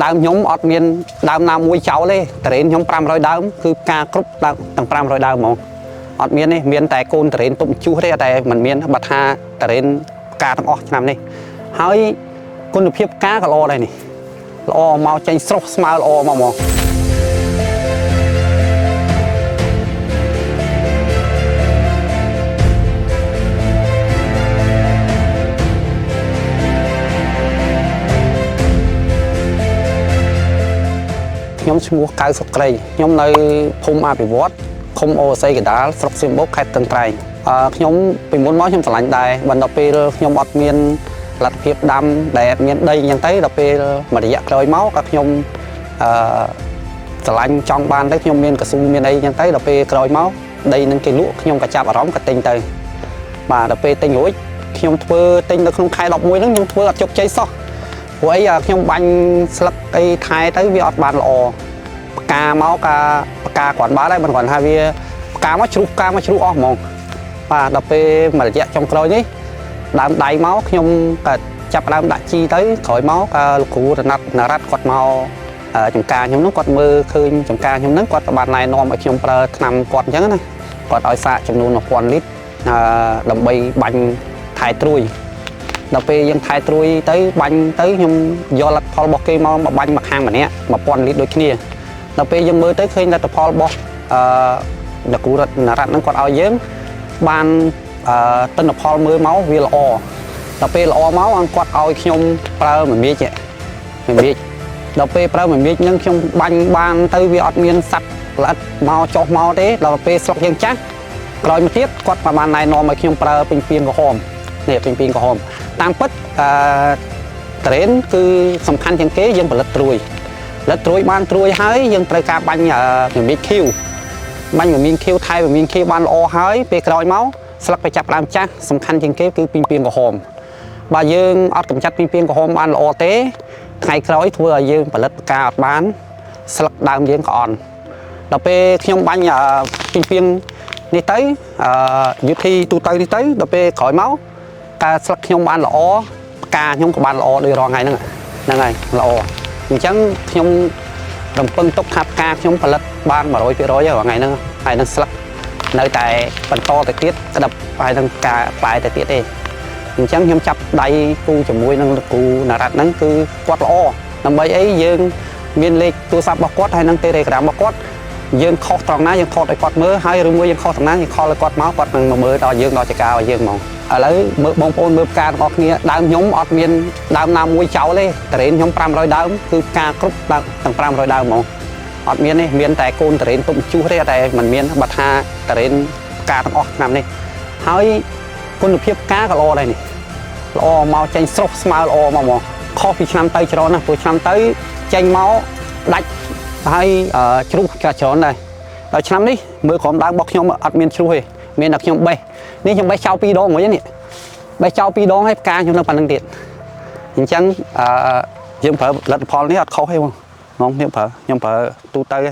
ដើមខ្ញុំអត់មានដើមណាមួយចោលទេតរេនខ្ញុំ500ដើមគឺផ្កាគ្រប់ដើមទាំង500ដើមហ្មងអត់មានទេមានតែកូនតរេនទុំជួសទេតែមិនមានបើថាតរេនផ្កាទាំងអស់ឆ្នាំនេះហើយគុណភាពផ្កាក៏ល្អដែរនេះល្អមកចេញស្រស់ស្មើល្អមកហ្មង ខ្ញុំឈ្មោះកៅសុក្រីខ្ញុំនៅភូមិអភិវឌ្ឍឃុំអូសីកដាលស្រុកសៀមបូកខេត្តស្ទឹងត្រែងខ្ញុំពីមុនមកខ្ញុំស្រឡាញ់ដែរបន្ទាប់ពេលខ្ញុំអត់មានលទ្ធភាពដាំដែលអត់មានដីអញ្ចឹងទៅដល់ពេលមួយរយៈក្រោយមកក៏ខ្ញុំអឺស្រឡាញ់ចង់បានទៅខ្ញុំមានកស៊ូមានអីអញ្ចឹងទៅដល់ពេលក្រោយមកដីនឹងគេលក់ខ្ញុំក៏ចាប់អារម្មណ៍ក៏ទិញទៅបាទដល់ពេលទិញរួចខ្ញុំធ្វើទិញនៅក្នុងខែ11ហ្នឹងខ្ញុំធ្វើអត់ជោគជ័យសោះព្រោះអីខ្ញុំបាញ់ស្លឹកអីថែទៅវាអត់បានល្អ ផ្កាមកកាផ្កាគ្រាន់បើដែរមិនគ្រាន់ថាវាផ្កាមកជ្រុះផ្កាមកជ្រុះអស់ហ្មងបាទដល់ពេលមួយរយៈចុងក្រោយនេះដើមដៃមកខ្ញុំក៏ចាប់ផ្ដើមដាក់ជីទៅក្រោយមកក៏លោកគ្រូរណាត់នរ៉ាត់គាត់មកចំការខ្ញុំនោះគាត់មើលឃើញចំការខ្ញុំហ្នឹងគាត់ក៏បានណែនាំឲ្យខ្ញុំប្រើថ្នាំគាត់អញ្ចឹងណាគាត់ឲ្យសាកចំនួន1000លីត្រដើម្បីបាញ់ថែត្រួយដល់ពេលយើងថែត្រួយទៅបាញ់ទៅខ្ញុំយកលទ្ធផលរបស់គេមកមកបាញ់មកខាងម្នាក់1000លីត្រដូចគ្នា ដល់ពេលយើងមើលទៅឃើញលទ្ធផលរបស់អឺលោកគ្រូរតនរ៉ាត់ហ្នឹងគាត់ឲ្យយើងបានអឺទិន្នផលមើលមកវាល្អដល់ពេលល្អមកអង្គគាត់ឲ្យខ្ញុំប្រើមួយមៀចមួយមៀចដល់ពេលប្រើមួយមៀចហ្នឹងខ្ញុំបាញ់បានទៅវាអត់មានសัตว์ល្អិតមកចុះមកទេដល់ពេលស្លុកយើងចាស់ក្រោយមកទៀតគាត់ក៏បានណែនាំឲ្យខ្ញុំប្រើពេញពីងក្រហមនេះពេញពីងក្រហមតាមពិតអឺត្រេនគឺសំខាន់ជាងគេយើងផលិតត្រួយ ផលិតត្រួយបានត្រួយហើយយើងត្រូវការបាញ់មមាចខៀវបាញ់មមាចខៀវថែមមាចខៀវបានល្អហើយពេលក្រោយមកស្លឹកទៅចាប់ដើមចាស់សំខាន់ជាងគេគឺពីងពីងក្រហមបើយើងអត់កម្ចាត់ពីងពីងក្រហមបានល្អទេថ្ងៃក្រោយធ្វើឲ្យយើងផលិតផ្កាអត់បានស្លឹកដើមយើងក៏អន់ដល់ពេលខ្ញុំបាញ់ពីងពីងនេះទៅយុធីទូទៅនេះទៅដល់ពេលក្រោយមកតើស្លឹកខ្ញុំបានល្អផ្កាខ្ញុំក៏បានល្អដូចរាល់ថ្ងៃហ្នឹងហ្នឹងហើយល្អអញ្ចឹងខ្ញុំរំពឹងទុកថាផ្កាខ្ញុំផលិតបាន100%រាល់ថ្ងៃហ្នឹងហើយនឹងស្លឹកនៅតែបន្តទៅទៀតក្តាប់ហើយនឹងផ្កាផ្លែទៅទៀតទេអញ្ចឹងខ្ញុំចាប់ដៃគូជាមួយនឹងលោកគ្រូណារ៉ាត់ហ្នឹងគឺគាត់ល្អដើម្បីអីយើងមានលេខទូរស័ព្ទរបស់គាត់ហើយនឹង Telegram របស់គាត់យើងខុសត្រង់ណាយើងថតឲ្យគាត់មើលហើយឬមួយយើងខុសត្រង់ណាយើងខលឲ្យគាត់មកគាត់នឹងមកមើលដល់យើងដល់ចកាឲ្យយើងហ្មងឥឡូវមើលបងប្អូនមើលផ្កាទាំងអស់គ្នាដើមខ្ញុំអត់មានដើមណាមួយចោលទេតរេនខ្ញុំ500ដើមគឺផ្កាគ្រប់ដើមទាំង500ដើមហ្មងអត់មានទេមានតែកូនតរេនទុំជួសទេតែមិនមានបើថាតរេនផ្កាទាំងអស់ឆ្នាំនេះហើយគុណភាពផ្កាក៏ល្អដែរនេះល្អមកចេញស្រស់ស្មើល្អមកហ្មងខុសពីឆ្នាំទៅច្រើនណាស់ព្រោះឆ្នាំទៅចេញមកដាច់ហើយជ្រុះក៏ច្រើនដែរដល់ឆ្នាំនេះមើលក្រុមដើមរបស់ខ្ញុំអត់មានជ្រុះទេមានតែខ្ញុំបេះនេះខ្ញុំបេះចោល2ដងមួយនេះបេះចោល2ដងហើយផ្កាខ្ញុំនៅប៉ុណ្្នឹងទៀតអញ្ចឹងអឺយើងប្រើលទ្ធផលនេះអត់ខុសទេបងខ្ញុំប្រើទូទៅទេ